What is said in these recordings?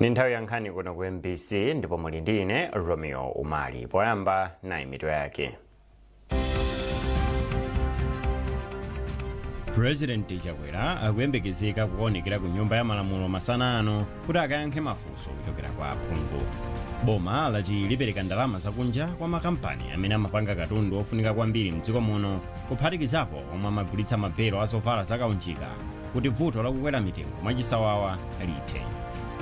Ndi nthawi ya nkhani kuno ku MBC ndipo muli ndi ine Romeo Umali. Poyamba nayi mitu yake. Purezidenti Chakwera akuyembekezeka kukaonekera ku Nyumba ya Malamulo masana ano kuti akayankhe mafunso kuchokera kwa aphungu. Boma lati lipereka ndalama zakunja kwa makampani amene amapanga katundu ofunika kwambiri mdziko muno kuphatikizapo omwe amagulitsa mabelo a zovala zakaunjika kuti vuto lakukwera mitengo mwachisawawa lithe.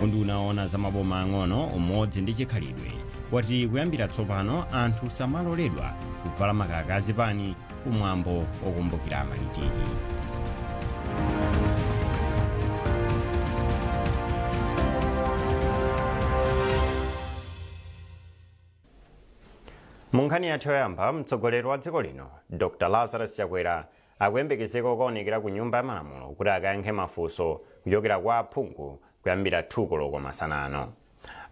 Unduna woona za maboma ang'ono, umodzi ndi chikhalidwe wati kuyambira tsopano anthu samaloledwa kuvala makaka azipani kumwambo okumbukira amalitiri. Mu nkhani yathu yoyamba, mtsogoleri wa dziko lino Dr Lazarus Chakwera akuyembekezeka kukaonekera ku Nyumba ya Malamulo kuti akayankhe mafunso kuchokera kwa aphungu kuyambira 2 koloko masana ano.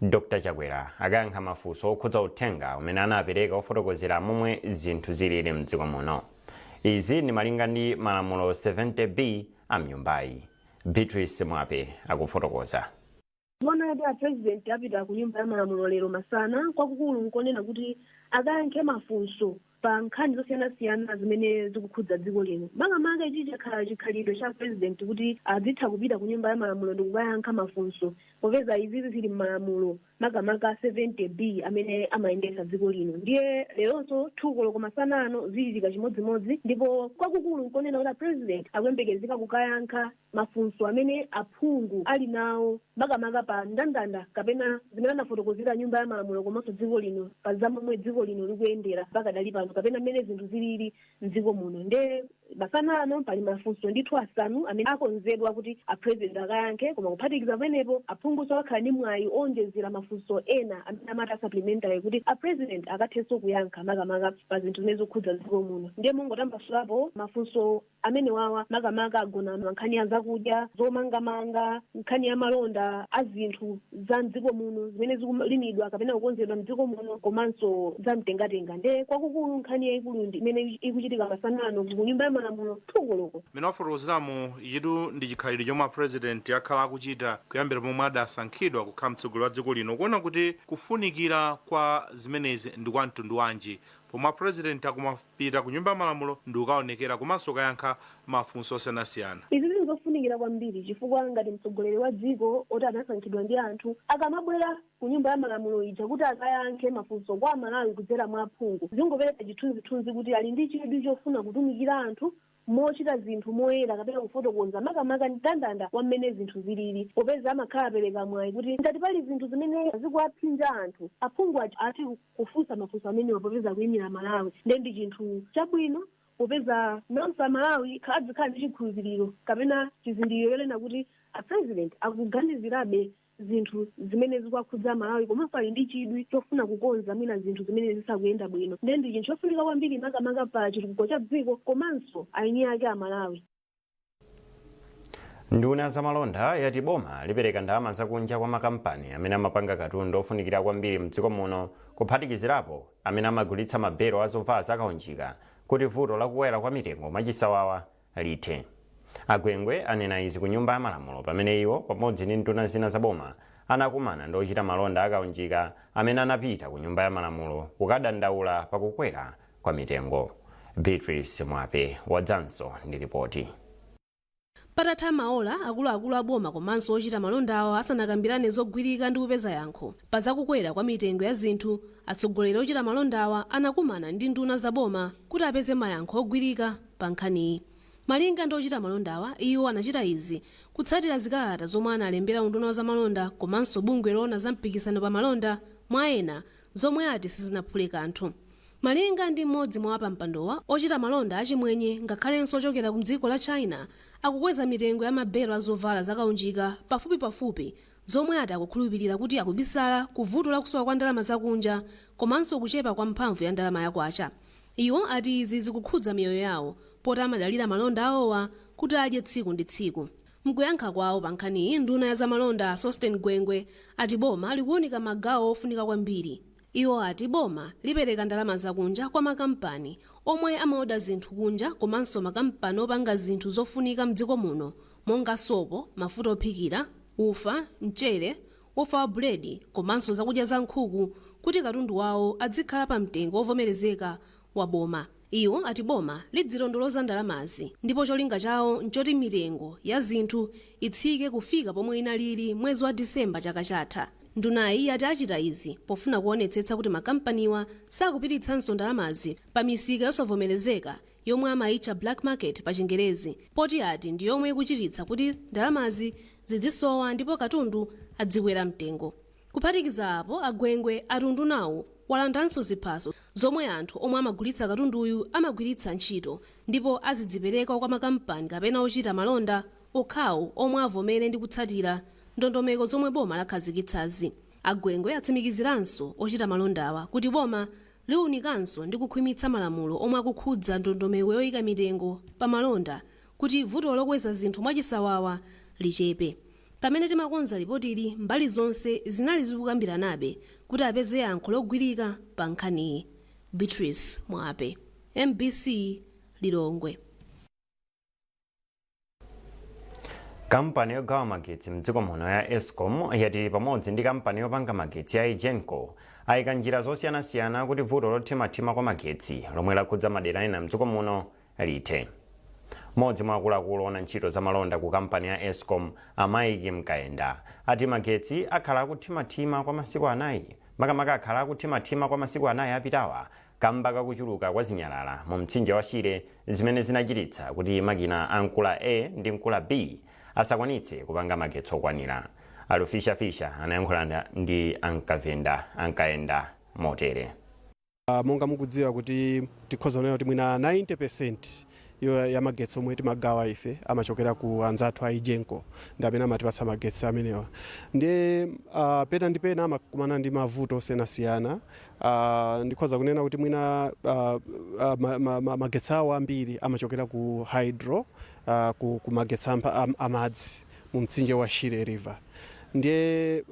Dr Chakwera akayankha mafunso okhudza uthenga umene anapereka ofotokozera momwe zinthu zilili mdziko muno. Izi ndi malinga ndi malamulo 70B a mnyumbayi. Beatrice Mwape akufotokoza. Zoona kuti a president apita ku Nyumba ya Malamulo lero masana, kwakukulu nkonena kuti akayankhe mafunso pa nkhani zosiyanasiyana zimene zikukhudza dziko lino. Makamaka ichi chakhala chikhalidwe cha president kuti adzitha kupita ku Nyumba ya Malamulo ndikukayankha mafunso popeza izizi zili m'malamulo makamaka 70B amene amayendetsa dziko lino. Ndiye leronso 2 koloko masana ano zichitika chimodzimodzi ndipo kwakukulu nkonena kuti a president akuyembekezeka kukayankha mafunso amene aphungu ali nawo makamaka pa ndandanda kapena zimene anafotokozera Nyumba ya Malamulo komanso dziko lino pa za momwe dziko lino likuyendera pakadali pano kapena mmene zinthu zilili mdziko muno. Nde masana ano pali mafunso ndithu asanu amene akonzedwa kuti a president akayankhe, koma kuphatikiza pamenepo aphungunso akakhala ndi mwayi owonjezera mafunso ena amene amati a supplementary kuti a president akathenso kuyankha makamaka pa zinthu zimene zikukhudza dziko muno. Ndiye mongotambasulapo mafunso amenewawa makamaka agona pa nkhani ya zakudya, zomangamanga, nkhani ya malonda a zinthu za mdziko muno zimene zikulimidwa kapena kukonzedwa mdziko muno komanso za mtengatenga. Nde kwakukulu nkhani yaikulu ndi imene ikuchitika masana ano ku Nyumba ya Malamulo 2 koloko. Mmene wafotokozeramu, ichitu ndi chikhalidwe chomwe a President akhala akuchita kuyambira pomwe adasankhidwa kukhala mtsogoleri wa dziko lino. Ukuona kuti kufunikira kwa zimenezi ndi kwa mtundu wanji pomwe a President akumapita ku Nyumba ya Malamulo ndikukaonekera komanso kukayankha mafunso osiyanasiyana? Izi nzofunikira kwambiri chifukwa ngati mtsogoleri wa dziko oti anasankhidwa ndi anthu, akamabwera ku Nyumba ya Malamulo ija kuti akayankhe mafunso kwa Amalawi kudzera mwa aphungu, zingopereka chithunzithunzi kuti ali ndi chidwi chofuna kutumikira anthu mochita zinthu moyera kapena kufotokoza makamaka mndandanda wa mmene zinthu zilili popeza amakhala apereka mwayi kuti ngati pali zinthu zimene zikuwapsinja anthu, aphungu aja athe kufunsa mafunso amenewa popeza akuyimira Amalawi nde ndi chinthu chabwino popeza nawonso Amalawi adzikhala ndi chikhulupiliro kapena chizindikiro chonena kuti a President akuganizirabe zinthu zimene zikuwakhudza Amalawi komanso ali ndi chidwi chofuna kukonza mwina zinthu zimene zisakuyenda bwino nde ndi chinthu chofunika kwambiri makamaka pa chitukuko cha dziko komanso aini ake Amalawi. Nduna ya zamalonda yati boma lipereka ndalama zakunja kwa makampani amene amapanga katundu ofunikira kwambiri mdziko muno kuphatikizirapo amene amagulitsa mabelo a zovala zakaunjika kuti vuto lakukwera kwa mitengo mwachisawawa lithe. A Gwengwe anena izi ku Nyumba ya Malamulo pamene iwo pamodzi ndi nduna zina za boma anakumana ndi ochita malonda a kaunjika amene anapita ku Nyumba ya Malamulo kukadandaula pa kukwera kwa mitengo. Beatrice Mwape wadzanso ndi lipoti. Patatha maola akuluakulu a boma komanso ochita malondawa asanakambirane zogwirika ndi kupeza yankho pa za kukwera kwa mitengo ya zinthu, atsogoleri ochita malondawa anakumana ndi nduna za boma kuti apeze mayankho ogwirika pa nkhaniyi. Malinga ndi ochita malondawa, iwo anachita izi kutsatira zikalata zomwe analembera unduna wa zamalonda komanso bungwe loona za mpikisano pa malonda, mwa ena, zomwe ati sizinaphule kanthu. Malinga ndi mmodzi mwa apampandowa, ochita malonda achimwenye ngakhalenso ochokera ku dziko la China akukweza mitengo ya mabelo a zovala za kaunjika pafupipafupi zomwe ati akukhulupilira kuti akubisala ku vuto la kusowa kwa ndalama zakunja komanso kuchepa kwa mphamvu ya ndalama ya kwacha. Iwo ati izi zikukhudza miyoyo yawo poti amadalira malonda awowa kuti adye tsiku ndi tsiku. Mkuyankha kwawo pa nkhaniyi, nduna ya zamalonda a Sosten Gwengwe ati boma likuunika magawo ofunika kwambiri. Iwo ati boma lipereka ndalama zakunja kwa makampani omwe amaoda zinthu kunja komanso makampani opanga zinthu zofunika mdziko muno monga sopo, mafuta ophikira, ufa, mchere, ufa wa buledi komanso zakudya za nkhuku kuti katundu wawo adzikhala pa mtengo wovomerezeka wa boma. Iwo ati boma lidzilondoloza ndalamazi ndipo cholinga chawo nchoti mitengo ya zinthu itsike kufika pomwe inalili mwezi wa Disemba chaka chatha. Ndunayi yati achita izi pofuna kuonetsetsa kuti makampaniwa sakupititsanso ndalamazi pa misika yosavomerezeka yomwe amayitcha black market pa Chingerezi, poti ati ndi yomwe ikuchititsa kuti ndalamazi zidzisowa ndipo katundu adzikwera mtengo. Kuphatikiza apo, agwengwe ati undunawo walandanso ziphaso zomwe anthu omwe amagulitsa katunduyu amagwiritsa ntchito ndipo azidzipereka kwa makampani kapena ochita malonda okhawo omwe avomere ndi kutsatira ndondomeko zomwe boma lakhazikitsazi. Agwengwe atsimikiziranso ochita malondawa kuti boma liwunikanso ndi kukhwimitsa malamulo omwe akukhudza ndondomeko yoyika mitengo pa malonda kuti vuto lokweza zinthu mwachisawawa lichepe. Pamene timakonza lipotili, mbali zonse zinali zikukambiranabe kuti apeze yankho logwirika pa nkhaniyi. Beatrice Mwape, MBC, Lilongwe. Kampani yogawa magetsi mdziko muno ya ESCOM yati pamodzi ndi kampani yopanga magetsi ya EGENCO ayika njira zosiyanasiyana kuti vuto lothimathima kwa magetsi lomwe lakhudza madera ena mdziko muno lithe. Mmodzi mwa akuluakulu ona ntchito za malonda ku kampani ya ESCOM, a Mike Mkaenda, ati magetsi akhala akuthimathima kwa masiku 4, makamaka akhala akuthimathima kwa masiku 4 apitawa kamba kakuchuluka kwa zinyalala mu mtsinje wa Shire zimene zinachititsa kuti makina a Nkula A ndi Nkula B asakwanitse kupanga magetsi okwanira. Alufisha Fisha anayankhula ndi Ankavenda motere. Monga mukudziwa kuti tikhoza kunena kuti mwina 90% ya magetsi omwe timagawa ife amachokera ku anzathu a EGENCO, ndi amene amatipatsa magetsi amenewa. Ndiye pena ndi pena amakumana ndi mavuto osiyanasiyana. Ndikhoza kunena kuti mwina magetsi awo ambiri amachokera ku hydro, ku magetsi amadzi mu mtsinje wa Shire River. Ndiye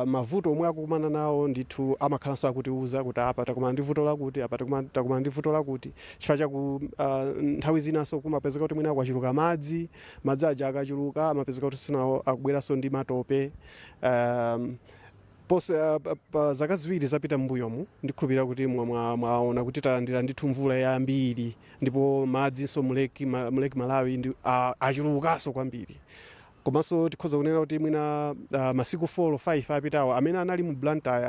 mavuto omwe akukumana nawo ndithu amakhalanso akutiuza kuti apa takumana ndi vuto lakuti, apa takumana ndi vuto lakuti, chifukwa chaku nthawi zinanso kumapezeka kuti mwina kwachuluka madzi. Madzi aja akachuluka amapezeka kuti sinawo akubweranso ndi matope. Pose pa zaka 2 zapita m'mbuyomu, ndikhulupirira kuti mwaona kuti talandira ndithu mvula yambiri, ndipo madzinso mu Lake Malawi ndi achulukanso kwambiri. Komanso tikhoza kunena kuti mwina masiku 4 or 5 apitawo, amene anali mu Blantyre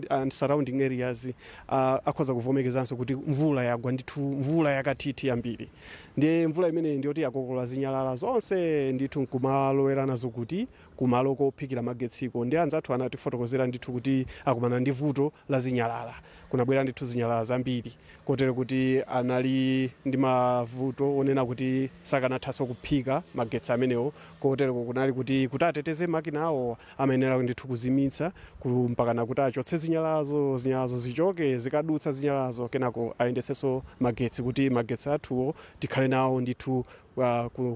and surrounding areas akhoza kuvomekezanso kuti mvula yagwa ndithu, mvula yakathithi yambiri. Ndiye mvula imeneyi ndiyoti yakokola zinyalala zonse ndithu nkumalowera nazo kuti kumalo kophikira magetsiko. Ndi anzathu anatifotokozera ndithu kuti akumana ndi vuto la zinyalala, kunabwera ndithu zinyalala zambiri, kotero kuti anali ndi mavuto onena kuti sakanathanso kuphika magetsi amenewo. Kotero kunali kuti ateteze makina awo amayenera ndithu kuzimitsa mpakana kuti achotse zinyalalazo, zinyalalazo zichoke. Zikadutsa zinyalalazo, kenako ayendetsenso magetsi kuti magetsi athuwo tikhale nawo ndithu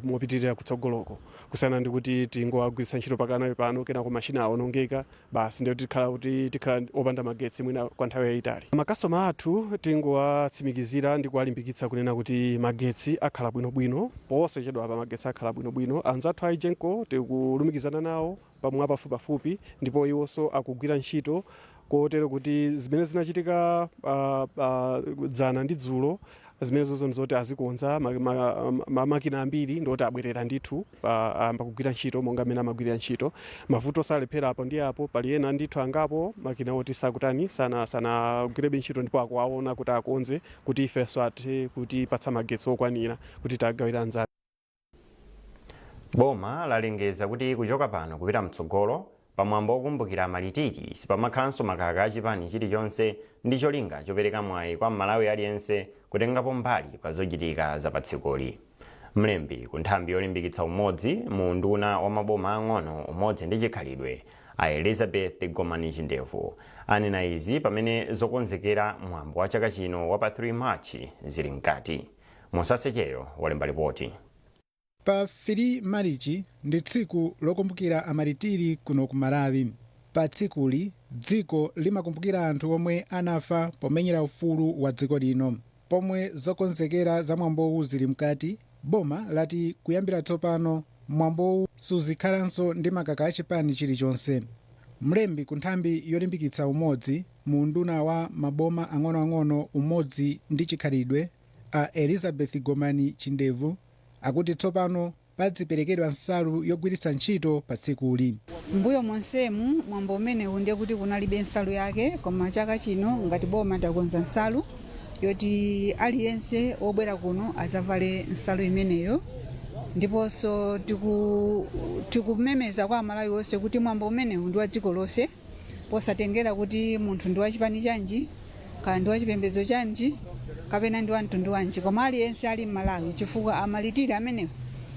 mopitirira kutsogoloko, kusiyana ndi kuti tingowagwiritsa ntchito pakana pano, kenako mashina awonongeka basi, ndiye tikhala kuti tikhala opanda magetsi mwina kwa nthawi yayitali. Makastoma athu tingowatsimikizira ndi kuwalimbikitsa kunena kuti magetsi akhala bwinobwino posachedwa apa, magetsi akhala bwinobwino. Anzathu a EGENCO tikulumikizana nawo pamwe pafupipafupi, ndipo iwonso akugwira ntchito kotero kuti zimene zinachitika dzana ndi dzulo zimene zozo ndizoti azikonza makina ambiri, ndoti abwerera ndithu, ayamba kugwira ntchito monga mmene amagwirira ntchito. Mavuto salephera apo ndi apo, pali ena ndithu angapo makina oti sakutani, sanagwirebe ntchito, ndipo akuwaona kuti akonze kuti ifenso athe kutipatsa magetsi okwanira kuti tagawira anzathu. Boma lalengeza kuti kuchoka pano kupita mtsogolo, pamwambo wokumbukira amalitiri sipamakhalanso makaka achipani chilichonse, ndi cholinga chopereka mwayi kwa Mmalawi aliyense kutengapo mbali pa zochitika za patsikuli. Mlembi ku nthambi yolimbikitsa umodzi mu unduna wa maboma ang'ono, umodzi ndi chikhalidwe, a Elizabeth Gomani Chindevu, anena izi pamene zokonzekera mwambo wa chaka chino wa pa 3 March zili mkati. Musasecheyo walemba ripoti. Pa 3 Marichi ndi tsiku lokumbukira amalitiri kuno ku Malawi. Pa tsikuli dziko limakumbukira anthu omwe anafa pomenyera ufulu wa dziko lino. Pomwe zokonzekera za mwambowu zili mkati, boma lati kuyambira tsopano mwambowu suzikhalanso ndi makaka achipani chilichonse. Mlembi ku nthambi yolimbikitsa umodzi mu nduna wa maboma ang'onoang'ono, umodzi ndi chikhalidwe, a Elizabeth Gomani Chindevu akuti tsopano padziperekedwa nsalu yogwiritsa ntchito pa tsikuli. Mbuyo monsemu mwambo umenewu ndiye kuti kunalibe nsalu yake, koma chaka chino ngati boma takonza nsalu yoti aliyense wobwera kuno adzavale nsalu imeneyo. Ndiponso tikumemeza kwa Amalawi onse kuti mwambo umenewu ndi wa dziko lonse, posatengera kuti munthu ndi wachipani chanji, kaya ndi wachipembedzo chanji, kapena ndi wa mtundu wanji, koma aliyense ali Mmalawi, chifukwa amalitiri amenewo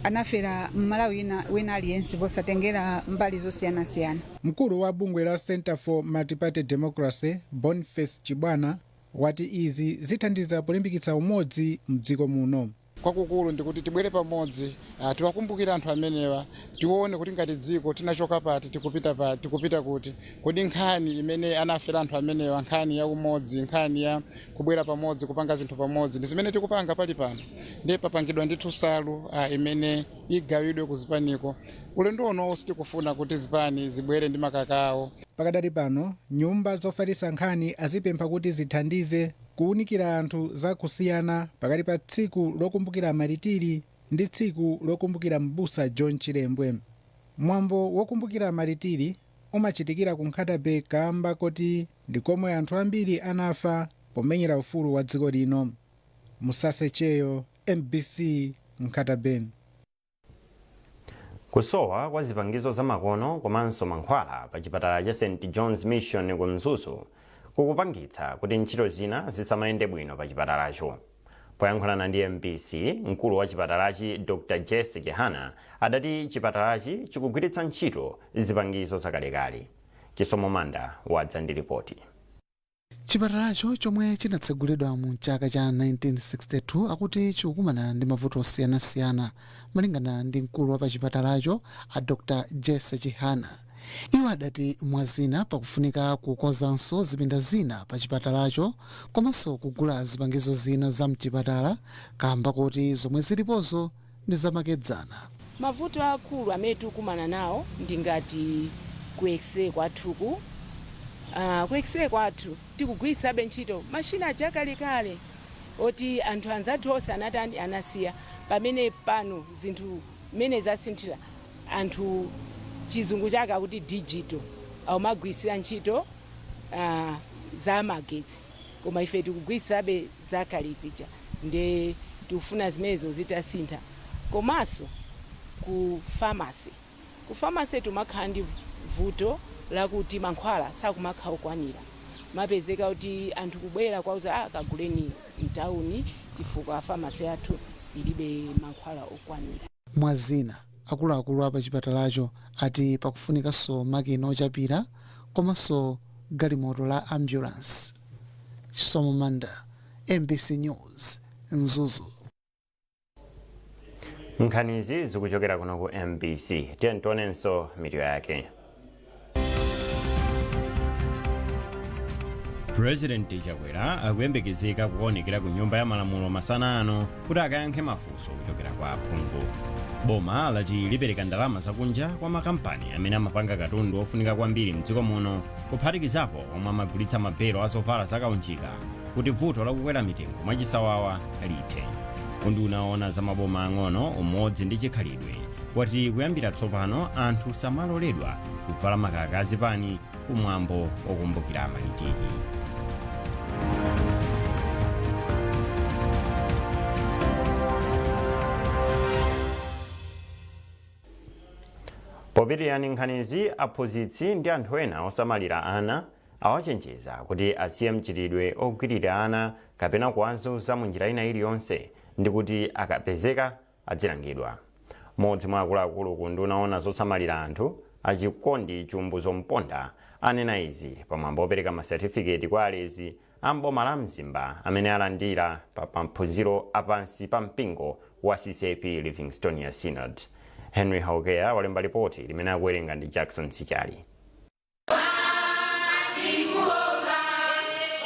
anafera Mmalawi wina aliyense posatengera mbali zosiyanasiyana. Mkulu wa bungwe la Center for Multiparty Democracy, Boniface Chibwana, wati izi zithandiza polimbikitsa umodzi mdziko muno. Kwakukulu ndikuti tibwere pamodzi, tiwakumbukire anthu amenewa, tione kuti ngati dziko tinachoka pati, tikupita pati, tikupita kuti. Kodi nkhani imene anafera anthu amenewa, nkhani ya umodzi, nkhani ya kubwera pamodzi, kupanga zinthu pamodzi, ndi zimene tikupanga pali pano? Ndiye papangidwa ndithu nsalu imene igawidwe ku zipaniko. Ulendo uno sitikufuna kuti zipani zibwere ndi makakawo. Pakadali pano nyumba zofalitsa nkhani azipempha kuti zithandize kuwunikira anthu za kusiyana pakati pa tsiku lokumbukira malitiri ndi tsiku lokumbukira Mbusa John Chilembwe. Mwambo wokumbukira malitiri umachitikira ku Nkhata Bay kamba koti ndi komwe anthu ambiri anafa pomenyera ufulu wa dziko lino. Musasecheyo, MBC, Nkhata Bay. Kusowa kwa zipangizo zamakono komanso mankhwala pa chipatala cha St John's Mission ku Mzuzu kukupangitsa kuti ntchito zina zisamayende bwino pa chipatalacho. Poyankhulana ndi MBC, mkulu wa chipatalachi Dr Jesse Chihana adati chipatalachi chikugwiritsa ntchito zipangizo zakalekale. Chisomo Manda wadza ndi ripoti. Chipatalacho, chomwe chinatsegulidwa mu chaka cha 1962, akuti chikukumana ndi mavuto osiyanasiyana. Malingana ndi mkulu wa pachipatalacho a Dr Jesse Chihana, iwo adati mwazina pakufunika kukonzanso zipinda zina pa chipatalacho komanso kugula zipangizo zina za mchipatala kamba kuti zomwe zilipozo ndi zamakedzana. Mavuto akulu amene tikukumana nawo ndi ngati ku X-ray kwathuku. Ku X-ray kwathu tikugwiritsabe ntchito mashina aja kalekale oti anthu anzathu onse anatani, anasiya, pamene pano zinthu mmene zasinthira, anthu chizungu chake akuti digital, aumagwiritsira ntchito za magetsi, koma ife tikugwiritsabe zakale zija. Nde tikufuna zimenezo zitasintha. Komanso ku pharmacy, ku pharmacy tumakhala ndi vuto lakuti mankhwala sakumakhala okwanira. Mapezeka kuti anthu kubwera kwauza, "Ah, kaguleni mtawuni," chifukwa pharmacy yathu ilibe mankhwala okwanira. Mwazina, akuluakulu a pachipatalacho ati pakufunikanso makina ochapira komanso galimoto la ambulance. Chisomo Manda, MBC News, Mzuzu. Nkhanizi zikuchokera kuno ku MBC. Tiye tionenso mitu yake. Purezidenti Chakwera akuyembekezeka kuonekera ku Nyumba ya Malamulo masana ano kuti akayankhe mafunso kuchokera kwa aphungu. Boma lati lipereka ndalama zakunja kwa makampani amene amapanga katundu ofunika kwambiri mdziko muno, kuphatikizapo omwe amagulitsa mabelo azovala zakaunjika, kuti vuto lakukwera mitengo mwachisawawa lithe. Unduna owona za maboma ang'ono, umodzi ndi chikhalidwe wati kuyambira tsopano anthu samaloledwa kuvala makaka azipani kumwambo okumbukira amalitiri. Popitirani nkhanizi, aphunzitsi ndi anthu ena osamalira ana awachenjeza kuti asiye mchitidwe ogwirira ana kapena kuwazunza mu njira ina iliyonse ndi kuti akapezeka adzilangidwa. Mmodzi mwa akuluakulu ku unduna owona zosamalira anthu, Achikondi Chumbuzo Mponda, anena izi pamwambo opereka masatifiketi kwa alezi a mboma la Mzimba amene alandira pa maphunziro apansi pa mpingo wa CCAP Livingstonia Synod. Henry Haukeya walemba ripoti limene akuwerenga ndi Jackson Sichali.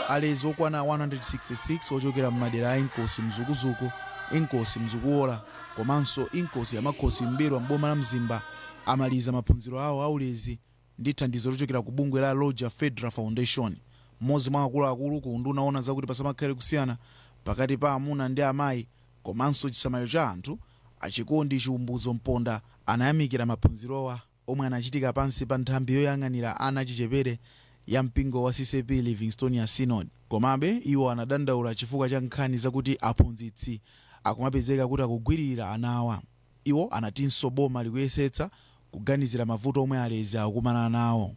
Alezi okwana 166 ochokera m'madera a Inkosi Mzukuzuku, Inkosi Mzukuola komanso Inkosi Yamakhosi M'mbelwa m'boma la Mzimba amaliza maphunziro awo aulezi. Ndi thandizo lochokera ku bungwe la Roger Federer Foundation. Mmodzi mwa akuluakulu ku unduna owona zakuti pasamakhale kusiyana pakati pa amuna ndi amayi komanso chisamaliro cha anthu, Achikondi Chiumbuzo Mponda, anayamikira maphunzirowa omwe anachitika pansi pa nthambi yoyang'anira ana achichepere ya mpingo wa CCAP Livingstonia Synod. Komabe iwo anadandaula chifukwa cha nkhani zakuti aphunzitsi akumapezeka kuti akugwiririra anawa. Iwo anatinso boma likuyesetsa kuganizira mavuto omwe alezi akukumana nawo.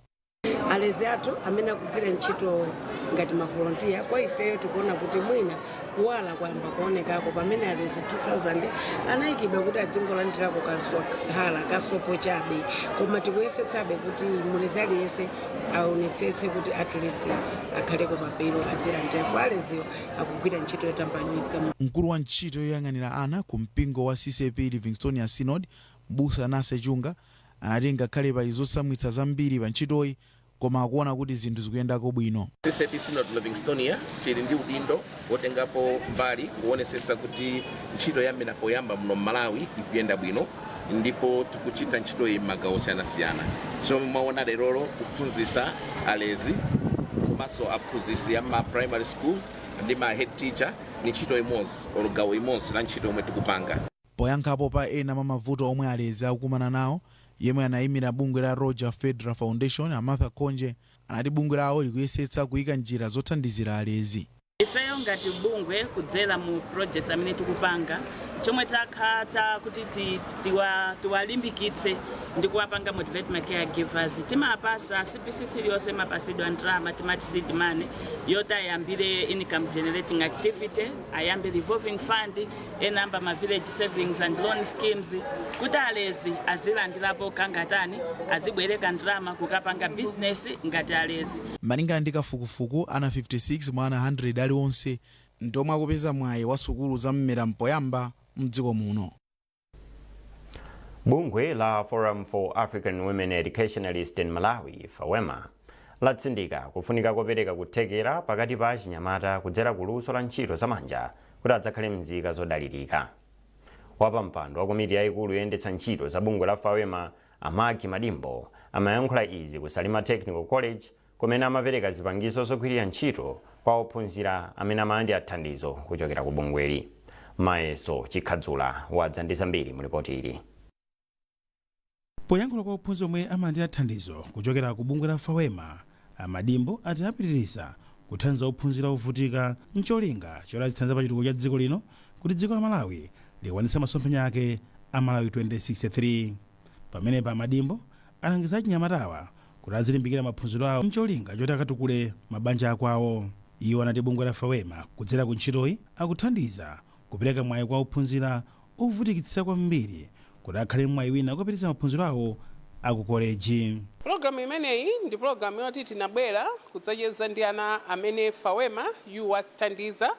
Alezi athu amene akugwira ntchito ngati mavolontiya, kwa ifeyo tikuona kuti mwina kuwala kwayamba kuonekako pamene alezi 2000 anayikidwa kuti adzingolandirako kasohala kasopo chabe, koma tikuyesetsabe kuti mulezi aliyense aonetsetse kuti at least akhaleko papelo adzilandira fo aleziwo akugwira ntchito yotambanyika. Mkulu wa ntchito yoyang'anira ana ku mpingo wa CCAP Livingstonia Synod, Mbusa Nase Chunga, anati ngakhale pali zosamwitsa zambiri pa ntchitoyi, koma akuona kuti zinthu zikuyendako bwino. CCAP Synod Livingstonia tili ndi udindo wotengapo mbali kuonesesa kuti ntchito yamene poyamba muno Malawi ikuyenda bwino, ndipo tikuchita ntchito iyi m'magawo osiyanasiyana. So mwaona lerolo kuphunzitsa alezi komanso aphunzitsi ama primary schools ndi ma head teacher ni ntchito imodzi olo gawo imodzi la ntchito yomwe tikupanga. Poyankhapo pa ena mwa mavuto omwe alezi akukumana nawo, yemwe anayimira bungwe la Roger Federer Foundation, Amartha Khonje, anati bungwe lawo likuyesetsa kuyika njira zothandizira alezi. Ifeyo ngati bungwe, kudzera mu projects amene tikupanga, chomwe takhala kuti tiwalimbikitse ndi kuwapanga motivate ma caregivers, timapasa CPC3 yonse imapasidwa ndalama, timati seed money, yoti ayambire income generating activity, ayambe revolving fund, enamba ma village savings and loan schemes, kuti alezi azilandirapo kangatani, azibwereka ndalama kukapanga business ngati alezi. Malingana ndi kafukufuku, ana 56 mwa ana 100 aliwonse ndomwe akupeza mwayi wa sukulu za mmera mpoyamba mdziko muno. Bungwe la Forum for African Women Educationalists in Malawi, FAWEMA, latsindika kufunika kopereka kuthekera pakati pa achinyamata kudzera ku luso la ntchito zamanja kuti adzakhale mzika zodalirika. Wapampando wa komiti yayikulu yoyendetsa ntchito za bungwe la FAWEMA, Amagi Madimbo, amayankhula izi ku Salima Technical College kumene amapereka zipangizo zogwirira ntchito kwa ophunzira amene amalandira thandizo kuchokera ku bungweli. Mayeso Chikhadzula wadza ndi zambiri mu ripoti ili. Poyankhula kwa ophunzira omwe amalandira thandizo kuchokera ku bungwe la FAWEMA, Amadimbo ati apitiriza kuthandiza ophunzira ovutika mcholinga choti azithandiza pa chitukuko cha dziko lino, kuti dziko la Malawi likwanitse masomphenya ake a Malawi 2063. Pamenepa Amadimbo alangiza achinyamatawa kuti azilimbikira maphunziro awo mcholinga choti akatukule mabanja akwawo. Iwo anati bungwe la FAWEMA kudzera ku ntchitoyi akuthandiza kupereka mwayi kwa ophunzira ovutikitsitsa kwambiri kuti akhale mwayi wina kupitiriza maphunziro awo akukoleji. Pulogalamu imeneyi ndi pulogalamu yoti tinabwera kudzacheza ndi ana amene FAWEMA yuwathandiza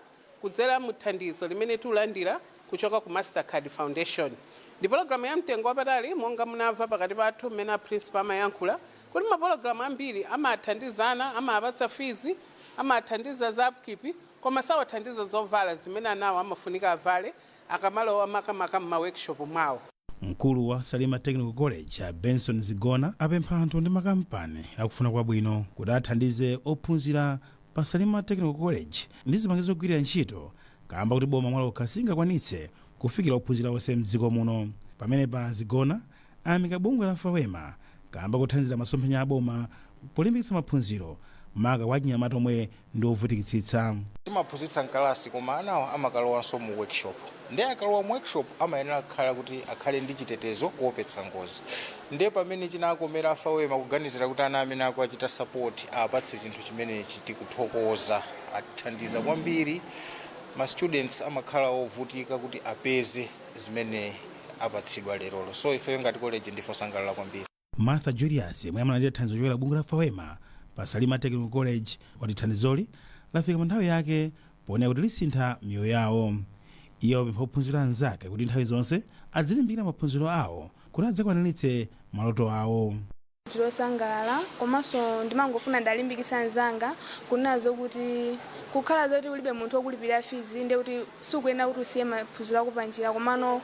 kudzera mu thandizo limene tikulandira kuchoka ku Mastercard Foundation. Ndi pulogalamu ya mtengo wapatali, monga munamva pakati pathu mmene a principal amayankhula kuti mapulogalamu ambiri amathandizana, amapatsa fees, amathandiza za upkeep, koma sawathandiza zovala zimene anawo amafunika avale akamalowa makamaka m'ma workshop mwawo. Mkulu wa Salima Technical College, a Benson Zigona, apempha anthu ndi makampani akufuna kwabwino kuti athandize ophunzira pa Salima Technical College ndi zipangizo zogwirira ntchito, kamba kuti boma mwalokha singakwanitse kufikira ophunzira onse mdziko muno. Pamenepa Zigona ayamika bungwe la FAWEMA kamba kuthandizira masomphenya aboma polimbikitsa maphunziro, maka kwa achinyamata omwe ndi ovutikitsitsa. Timaphunzitsa mkalasi, koma anawo amakalowanso mu workshop, ndi akalowa mu workshop amayenera kukhala kuti akhale ndi chitetezo kuopetsa ngozi. Ndiye pamene chinakomera FAWEMA kuganizira kuti ana amene akuachita support apatse chinthu chimenechi, tikuthokoza, athandiza kwambiri. Ma students amakhala ovutika kuti apeze zimene apatsidwa lerolo, so ifeyo ngati college ndife osangalala kwambiri. Martha Julius, yemwe amalandira thandizo kuchokera bungwe la FAWEMA pa Salima Technical College, wati thandizoli lafika pa nthawi yake pooneka kuti lisintha miyoyo yawo. Iye wapempha ophunzira anzake kuti nthawi zonse adzilimbikira maphunziro awo kuti adzakwaniritse maloto awo. Tilosangalala, komanso ndimangofuna ndalimbikitsa anzanga kunena zokuti kukhala zoti ulibe munthu wokulipirira fees ndiye kuti sikuyenera kuti usiye maphunziro ako panjira, komano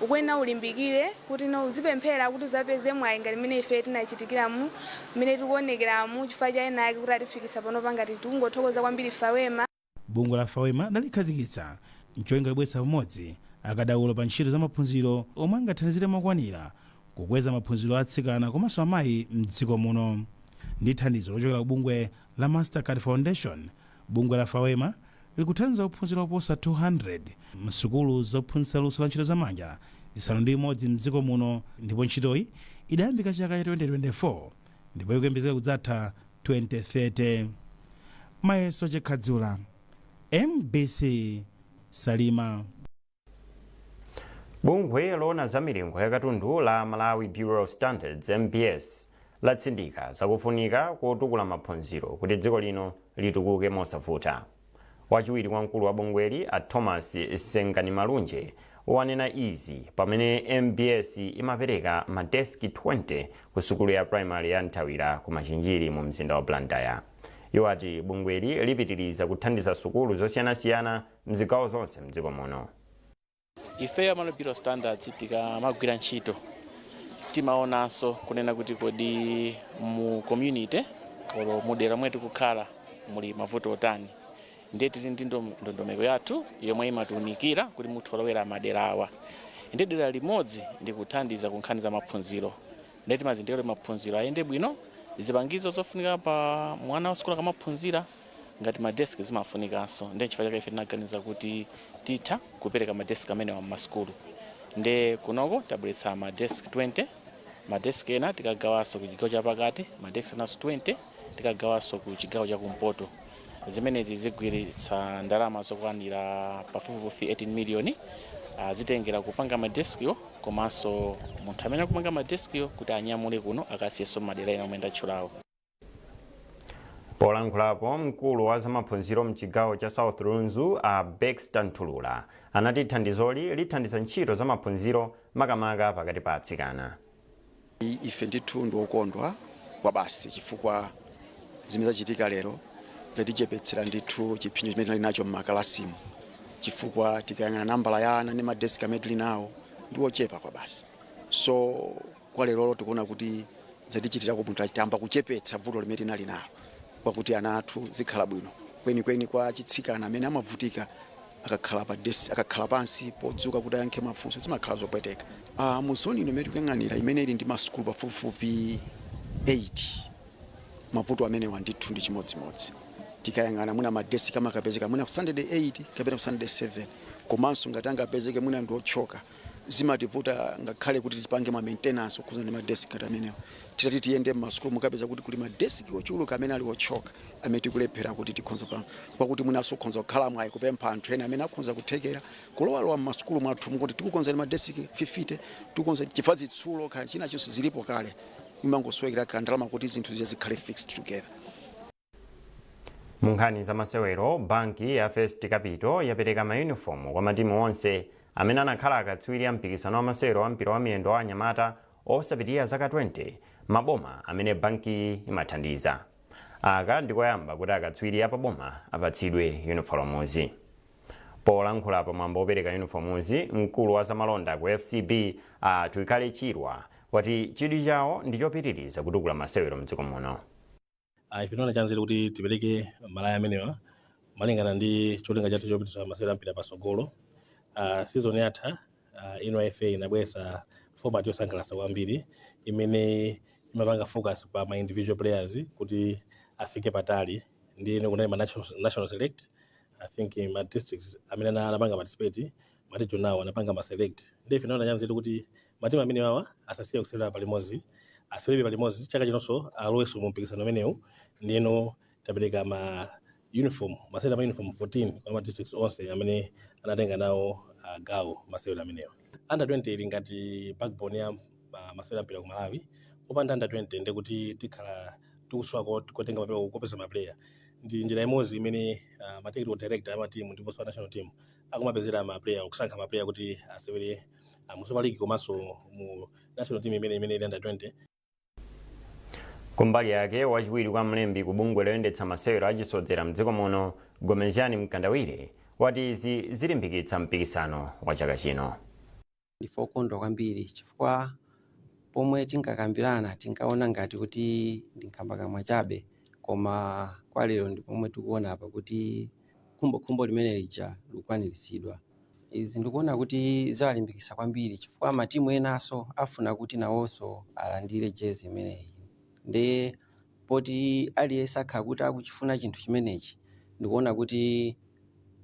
Ukuyenera ulimbikire kuti no uzipemphera kuti uzapeze mwayi ngati mmene ife tinachitikiramu, mmene tikuonekeramu, chifukwa cha ena ake kuti atifikisa panopa. Ngati tikungothokoza kwambiri FAWEMA. Bungwe la FAWEMA lalikhazikitsa ncholinga chobweretsa pamodzi akadaulo pa ntchito za maphunziro omwe angathandizire mokwanira kukweza maphunziro a atsikana komanso amayi mdziko muno. Ndi thandizo lochokera ku bungwe la Mastercard Foundation, bungwe la FAWEMA likuthandiza ophunzira oposa 200 msukulu zophunzitsa luso la ntchito zamanja 6 mdziko muno, ndipo ntchitoyi idayambika chaka cha 2024 ndipo ikuyembekezeka kudzatha 2030. Mayeso Chikhadzula, MBC, Salima. Bungwe loona za milingo ya katundu la Malawi Bureau of Standards, MBS, latsindika zakufunika kotukula maphunziro kuti dziko lino litukuke mosavuta. Wachiwiri kwa mkulu wa bungweli, a Thomas Sengani Malunje, wanena izi pamene MBS imapereka madeski 20 ku sukulu ya primary ya Nthawira ku Machinjiri mu mzinda wa Blantyre. Iwo ati bungweli lipitiriza kuthandiza sukulu zosiyanasiyana mzigawo zonse mdziko muno. Ifeyo Malawi Bureau of Standards, tikamagwira ntchito timaonanso kunena kuti kodi mu community olo mudera mwe tikukhala muli mavuto otani. Ndiye tili ndi ndondomeko yathu yomwe imatiunikira kuti muthu olowera madera awa, ndi dera limodzi ndi kuthandiza ku nkhani za maphunziro. Ndiye timazindikira kuti maphunziro ayende bwino, zipangizo zofunika pa mwana wa sukulu akamaphunzira ngati madeski zimafunikanso. Ndiye chifukwa chake ife tinaganiza kuti titha kupereka madeski amenewa mmasukulu. Nde kunoko tabweretsa madeski 20. Madeski ena tikagawanso ku chigawo chapakati, madeski enanso 20 tikagawanso ku chigawo chakumpoto. Zimenezi zigwiritsa ndalama zokwanira pafupifupi 18 miliyoni, zitengera kupanga madeskiwo komanso munthu amene akupanga madeskiwo kuti anyamule kuno akasiyenso madera ena omwe ndatchulawo. Polankhulapo, mkulu wa zamaphunziro mchigawo cha South Lunzu, a Baxter Nthulula, anati thandizoli lithandiza ntchito zamaphunziro, makamaka pakati pa atsikana. Ife ndithu ndi okondwa kwa basi chifukwa zimene zachitika lero zatichepetsera ndithu chipsinjo chimene tinali nacho m'makalasimu, chifukwa tikayang'ana nambala ya ana ndi madeski amene tili nawo ndi ochepa kwa basi. So kwa lerolo tikuona kuti zatichitirako bwino, tayamba kuchepetsa vuto limene tinali nalo kwakuti ana athu zikhala bwino kwenikweni. Kwa chitsikana amene amavutika akakhala pa desk, akakhala pansi, podzuka kuti ayankhe mafunso zimakhala zopweteka. Mu zone ino imene tikuyang'anira, imene ili ndi masukulu pafupifupi 8, mavuto amenewa ndithu ndi chimodzimodzi. Tikayang'ana mwina madesiki amakapezeka mwina ku standard 8 kapena ku standard 7, komanso ngati angapezeke mwina ndi otchoka. Zimativuta ngakhale kuti tipange ma maintenance okhuza ndi madeski ngati amenewa. Titati tiyende mmasukulu, mukapeza kuti kuli madeski ochuluka amene ali otchoka, amene tikulephera kuti tikhonza pa kwakuti mwinanso kukhonza kukhala mwayi kupempha anthu ena amene akhonza kuthekera kulowalowa mmasukulu mwathu mukuti tikukonzani madesiki 50, tikukonzani, chifukwa zitsulo kaya china chonse zilipo kale, imangosowekera kandalama kuti zinthu zija zikhale fixed together. Mu nkhani za masewero, banki ya First Capital yapereka mayunifomu kwa matimu onse amene anakhala akatswiri a mpikisano wa masewero wa mpira wa miyendo wa anyamata osapitirira zaka 20 maboma amene bankiyi imathandiza. Aka ndikoyamba kuti akatswiri apaboma apatsidwe yunifomuzi. Polankhula pamwambo wopereka yunifomuzi, mkulu wa zamalonda ku FCB, a Twikale Chirwa, wati chidwi chawo ndi chopitiriza kutukula masewero mdziko muno. Ife tinaona chanzeru kuti tipereke malaya amenewa malingana ndi cholinga chathu chopititsa masewero ampira patsogolo. Season yatha, NYFA inabweretsa format yosangalatsa kwambiri imene imapanga focus pa ma individual players kuti afike patali. Ndi kunali ma national select. I think ma districts amene anapanga participate, ma region awo anapanga ma select. Ndi ife tinaona chanzeru kuti matimu amene wawa asasiye kusewera palimodzi, asewere palimodzi chaka chinonso, alowenso mu mpikisano umenewu. Ndiyeno tapereka ma uniform, masewera ma uniform 14 kwa ma districts onse amene anatenga nawo gawo masewera amenewa. Under 20 ili ngati backbone ya masewera mpira ku Malawi. Opanda under 20 ndekuti tikhala tikusowa kotenga maplayer, kopeza maplayer. Ndi njira imodzi imene ma technical director ama team ndiponso a national team akumapezera maplayer, kusankha maplayer kuti asewere mu Super League komanso mu national team imene ili under 20. Kumbali yake, wachiwiri kwa mlembi ku bungwe loyendetsa masewero achisodzera mdziko muno, Gomezgani Mkandawire, wati izi zilimbikitsa mpikisano wa chaka chino. Ndife okondwa kwambiri chifukwa pomwe tinkakambirana tinkaona ngati kuti ndi nkhambakamwa chabe, koma kwa lero ndi pomwe tikuona apa kuti khumbokhumbo limene lija likukwaniritsidwa. Izi ndikuona kuti zawalimbikitsa kwambiri chifukwa matimu enanso afuna kuti nawonso alandire jezi imeneyi, ndi poti aliyense akhala kuti akuchifuna chinthu chimenechi, ndikuona kuti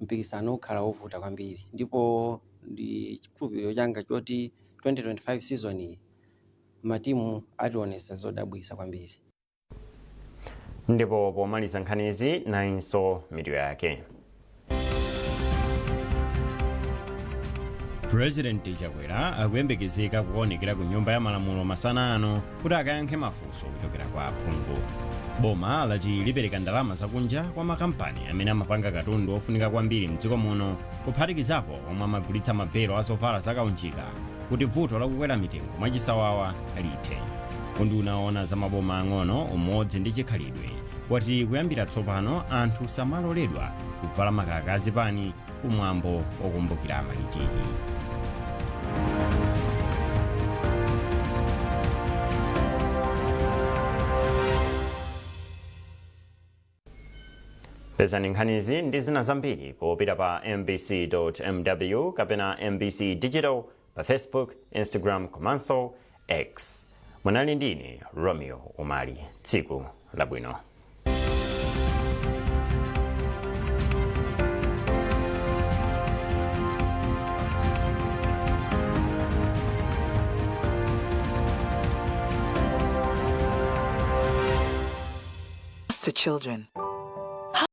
mpikisano ukhala wovuta kwambiri, ndipo ndi chikhulupiriro changa choti 2025 season iyi matimu ationetsa zodabwitsa kwambiri. Ndipo pomaliza nkhanizi, nayinso mitu yake. Purezidenti Chakwera akuyembekezeka kukaonekera ku Nyumba ya Malamulo masana ano kuti akayankhe mafunso kuchokera kwa aphungu. Boma lati lipereka ndalama zakunja kwa makampani amene amapanga katundu ofunika kwambiri mdziko muno, kuphatikizapo omwe amagulitsa mabelo azovala zakaunjika, kuti vuto lakukwera mitengo mwachisawawa lithe. Unduna owona za maboma ang'ono, umodzi ndi chikhalidwe wati kuyambira tsopano anthu samaloledwa kuvala makaka azipani kumwambo okumbukira amalitiri. Pezani nkhanizi ndi zina zambiri popita pa mbc.mw kapena MBC Digital pa Facebook, Instagram komanso X. Munali ndine Romeo Umali. Tsiku labwino. To children.